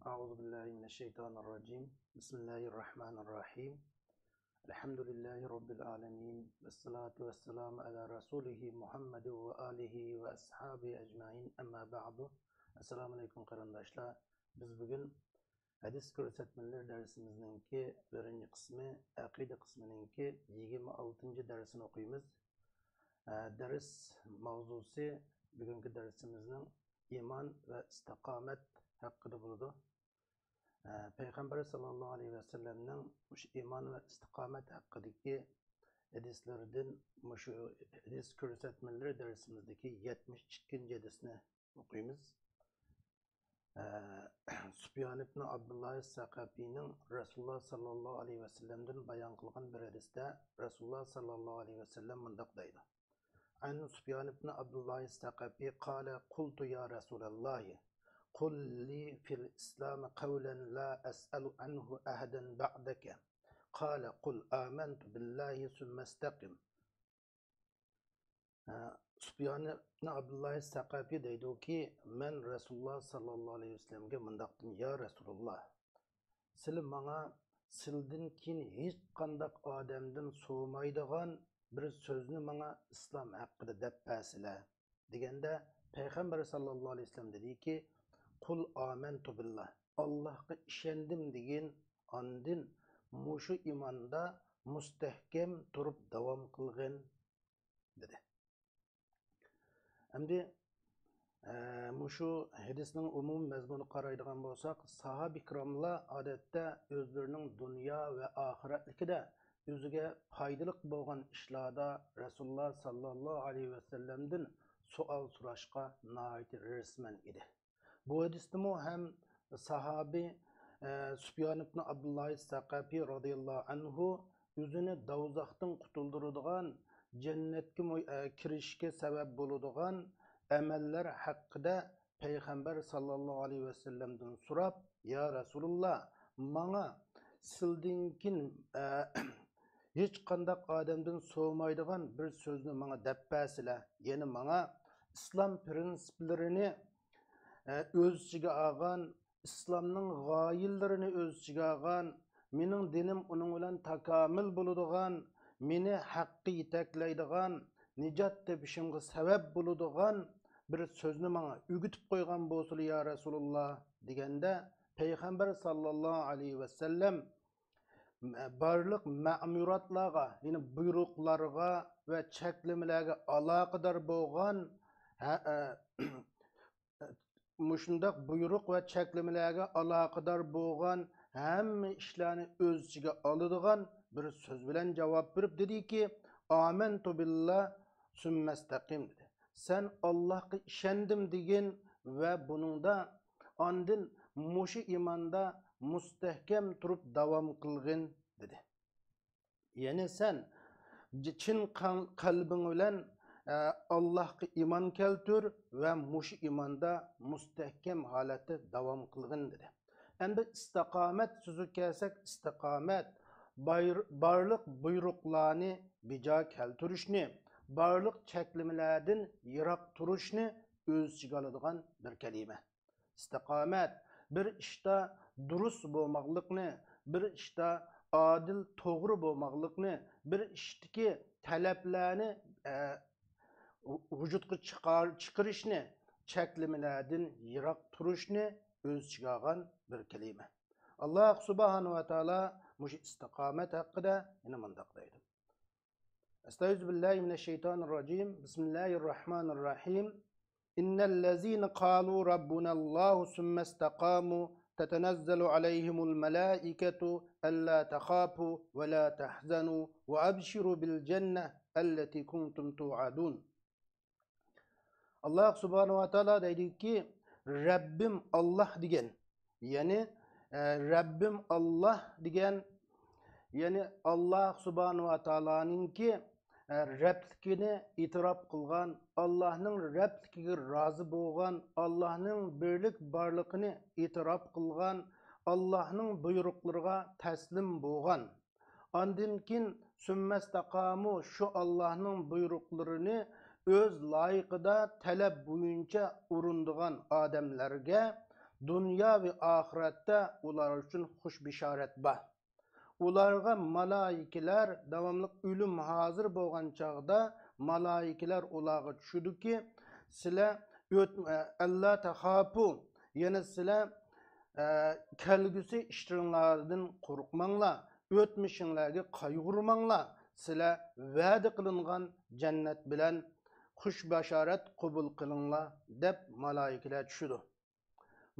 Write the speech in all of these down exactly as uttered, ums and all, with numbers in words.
أعوذ بالله من الشيطان الرجيم. بسم الله الرحمن الرحيم. الحمد لله رب العالمين. والصلاة والسلام على رسوله محمد وآله وأصحابه أجمعين. أما بعد. السلام عليكم قېرىنداشلار. بىز بۈگۈن ھەدىس كۆرسەتمىلىرى دەرسىمىزنىڭكى بىرىنچى قىسمى، ئەقىدە قىسمىنىڭكى يىگىرمە ئالتىنچى دەرسىنى ئوقۇيمىز. ئە، دەرس ماۋزۇسى بۈگۈنكى دەرسىمىزنىڭ ئىمان ۋە ئىستىقامەت ھەققىدە بولىدۇ. ئە، پەيغەمبەر ساللاللاھۇ ئەلەيھى ۋەسەللەمنىڭ مۇشۇ ئىمان ۋە ئىستىقامەت ھەققىدىكى ھەدىسلىرىدىن مۇشۇ ھەدىس كۆرسەتمىلىرى دەرسىمىزدىكى يەتمىش ئىككىنچى ھەدىسنى ئوقۇيمىز. ئە، سۇپيان ئىبن ئابدۇللا سەقەپىنىڭ رەسۇلۇللا ساللاللاھۇ ئەلەيھى ۋەسەللەمدىن بايان قىلغان بىر ھەدىستە رەسۇلۇللا ساللاللاھۇ ئەلەيھى ۋەسەللەم مۇنداق دەيدۇ. عن سفيان بن عبد الله الثقفي قال: قلت يا رسول الله، قل لي في الإسلام قولا لا أسأل عنه أحدا بعدك. قال: قل آمنت بالله ثم استقم. ئە، سۇپيان ئىبن ئابدۇللا سەقەفى دەيدۇكى، مەن رەسۇلۇللا ساللاللاھۇ ئەلەيھى ۋەسەللەمگە مۇنداق دېدىم: يا رەسۇلۇللا، سىلى ماڭا سىلىدىن كېيىن ھېچقانداق ئادەمدىن سورىمايدىغان بىر سۆزنى ماڭا ئىسلام ھەققىدە دەپ بەرسىلە، دېگەندە، پەيغەمبەر ساللاللاھۇ ئەلەيھى ۋەسەللەم دېدىكى، قۇل ئامەنتۇ بىللا، ئاللاھقا ئىشەندىم دېگىن، ئاندىن مۇشۇ ئىماندا مۇستەھكەم تۇرۇپ داۋام قىلغىن، دېدى. ئەمدى، ئە، مۇشۇ ھەدىسنىڭ ئومۇمىي مەزمۇنىغا قارايدىغان بولساق، ساھابە ئىكراملار ئادەتتە ئۆزلىرىنىڭ دۇنيا ۋە ئاخىرەتلىكىدە ئۆزىگە پايدىلىق بولغان ئىشلاردا رەسۇلۇللا ساللاللاھۇ ئەلەيھى ۋەسەللەمدىن سوئال سوراشقا ناھايىتى ھېرىسمەن ئىدى. بۇ ھەدىستىمۇ ھەم ساھابى، ئە، سۇپيان ئىبن ئابدۇللا سەقەفى رازىياللاھۇ ئەنھۇ ئۆزىنى دوزاختىن قۇتۇلدۇرىدىغان، جەننەتكە مۇ-، ئە، كىرىشكە سەۋەب بولىدىغان ئەمەللەر ھەققىدە پەيغەمبەر ساللاللاھۇ ئەلەيھى ۋەسەللەمدىن سوراپ، يا رەسۇلۇللا، ماڭا سىلىدىن كېيىن، ئە، ھېچقانداق ئادەمدىن سورىمايدىغان بىر سۆزنى ماڭا دەپ بەرسىلە، يەنى ماڭا ئىسلام پىرىنسىپلىرىنى، ئە، ئۆز ئىچىگە ئالغان، ئىسلامنىڭ غايىلىرىنى ئۆز ئىچىگە ئالغان، مېنىڭ دىنىم ئۇنىڭ بىلەن تاكامۇل بولىدىغان، مېنى ھەققە يېتەكلەيدىغان، نىجات تېپىشىمغا سەۋەب بولىدىغان بىر سۆزنى ماڭا ئۆگىتىپ قويغان بولسىلا، يا رەسۇلۇللا، دېگەندە، پەيغەمبەر ساللاللاھۇ ئەلەيھى ۋەسەللەم بارلىق مەمۇراتلارغا، يەنى بۇيرۇقلارغا ۋە چەكلىمىلەرگە ئالاقىدار بولغان، ھە-، ئە، مۇشۇنداق بۇيرۇق ۋە چەكلىمىلەرگە ئالاقىدار بولغان ھەممە ئىشلارنى ئۆز ئىچىگە ئالىدىغان بىر سۆز بىلەن جاۋاب بېرىپ دېدىكى، ئامەنتۇ بىللا سۈممەستەقىم، دېدى. سەن ئاللاھقا ئىشەندىم دېگىن ۋە بۇنىڭدا ئاندىن مۇشۇ ئىماندا مۇستەھكەم تۇرۇپ داۋام قىلغىن، دېدى. يەنى سەن ج-، چىن قان-، قەلبىڭ بىلەن، ئە، ئاللاھقا ئىمان كەلتۈر ۋە مۇشۇ ئىماندا مۇستەھكەم ھالەتتە داۋام قىلغىن، دېدى. ئەمدى ئىستىقامەت سۆزىگە كەلسەك، ئىستىقامەت باير-، بارلىق بۇيرۇقلارنى بىجا كەلتۈرۈشنى، بارلىق چەكلىمىلەردىن يىراق تۇرۇشنى ئۆز ئىچىگە ئالىدىغان بىر كەلىمە. ئىستىقامەت، بىر ئىشتا دۇرۇس بولماقلىقنى، بىر ئىشتا ئادىل، توغرا بولماقلىقنى، بىر ئىشتىكى تەلەپلەرنى، ئە، ۋۇ-، ۋۇجۇدقا چىقار-، چىقىرىشنى، چەكلىمىلەردىن يىراق تۇرۇشنى ئۆز ئىچىگە ئالغان بىر كەلىمە. ئاللاھ سۇبھانەھۇ ۋە تائالا مۇشۇ ئىستىقامەت ھەققىدە يەنە مۇنداق دەيدۇ. أستعيذ بالله من الشيطان الرجيم. بسم الله الرحمن الرحيم. إن الذين قالوا ربنا الله ثم استقاموا تتنزل عليهم الملائكة ألا تخافوا ولا تحزنوا وأبشروا بالجنة التي كنتم توعدون. ئاللاھ سۇبھانەھۇ ۋە تائالا دەيدۇكى، رەببىم ئاللاھ دېگەن، يەنى، ئە، رەببىم ئاللاھ دېگەن، يەنى ئاللاھ سۇبھانەھۇ ۋە تائالانىڭكى، ئە، رەبلىكىنى ئېتىراپ قىلغان، ئاللاھنىڭ رەبلىكىگە رازى بولغان، ئاللاھنىڭ بىرلىك بارلىقىنى ئېتىراپ قىلغان، ئاللاھنىڭ بۇيرۇقلىرىغا تەسلىم بولغان. ئاندىن كېيىن، سۈممەستەقامۇ، شۇ ئاللاھنىڭ بۇيرۇقلىرىنى ئۆز لايىقىدا تەلەپ بويىچە ئورۇندىغان ئادەملەرگە دۇنيا ۋە ئاخىرەتتە ئۇلار ئۈچۈن خۇش بېشارەت بار. ئۇلارغا مالايىكىلەر، داۋاملىق ئۆلۈم ھازىر بولغان چاغدا مالايىكىلەر ئۇلارغا چۈشىدۇكى، سىلەر ئۆت-، ئەللا تەخاپۇ، يەنى سىلەر، ئە، كەلگۈسى ئىشلىرىڭلاردىن قورقماڭلار، ئۆتمۈشۈڭلارگە قايغۇرماڭلار، سىلەر ۋەدە قىلىنغان جەننەت بىلەن خۇش باشارەت قوبۇل قىلىڭلار، دەپ مالايىكىلەر چۈشىدۇ.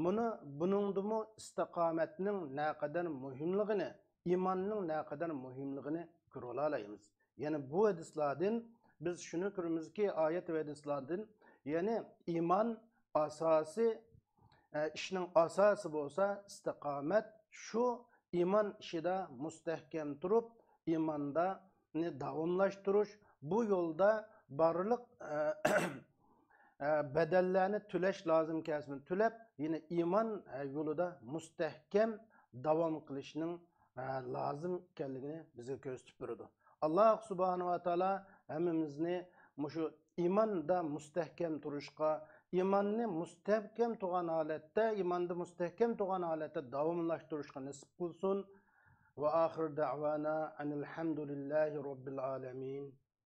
مۇنۇ، بۇنىڭدىمۇ ئىستىقامەتنىڭ نەقەدەر مۇھىملىقىنى، ئىماننىڭ نەقەدەر مۇھىملىقىنى كۆرۈۋالالايمىز. يەنى بۇ ھەدىسلاردىن بىز شۇنى كۆرىمىزكى، ئايەت ۋە ھەدىسلاردىن، يەنى ئىمان ئاساسى، ئە، ئىشنىڭ ئاساسى بولسا ئىستىقامەت، شۇ ئىمان ئىشىدا مۇستەھكەم تۇرۇپ، ئىماندا داۋاملاشتۇرۇش، بۇ يولدا بارلىق، ئە، ئە، بەدەللەرنى تۆلەش لازىم كەلسىمۇ تۆلەپ، يەنە ئىمان، ئە، يولىدا مۇستەھكەم داۋام قىلىشنىڭ، ئە، لازىم ئىكەنلىكىنى بىزگە كۆرسىتىپ بېرىدۇ. ئاللا سۇبھانەھۇ ۋە تائالا ھەممىمىزنى مۇشۇ ئىماندا مۇستەھكەم تۇرۇشقا، ئىماننى مۇستەھكەم تۇرغان ھالەتتە، ئىماندا مۇستەھكەم تۇرغان ھالەتتە داۋاملاشتۇرۇشقا نېسىپ قىلسۇن. ۋە ئاخىر دەۋانا ئەنىل ھەمدۇلىللاھى رەببىل ئالەمىن.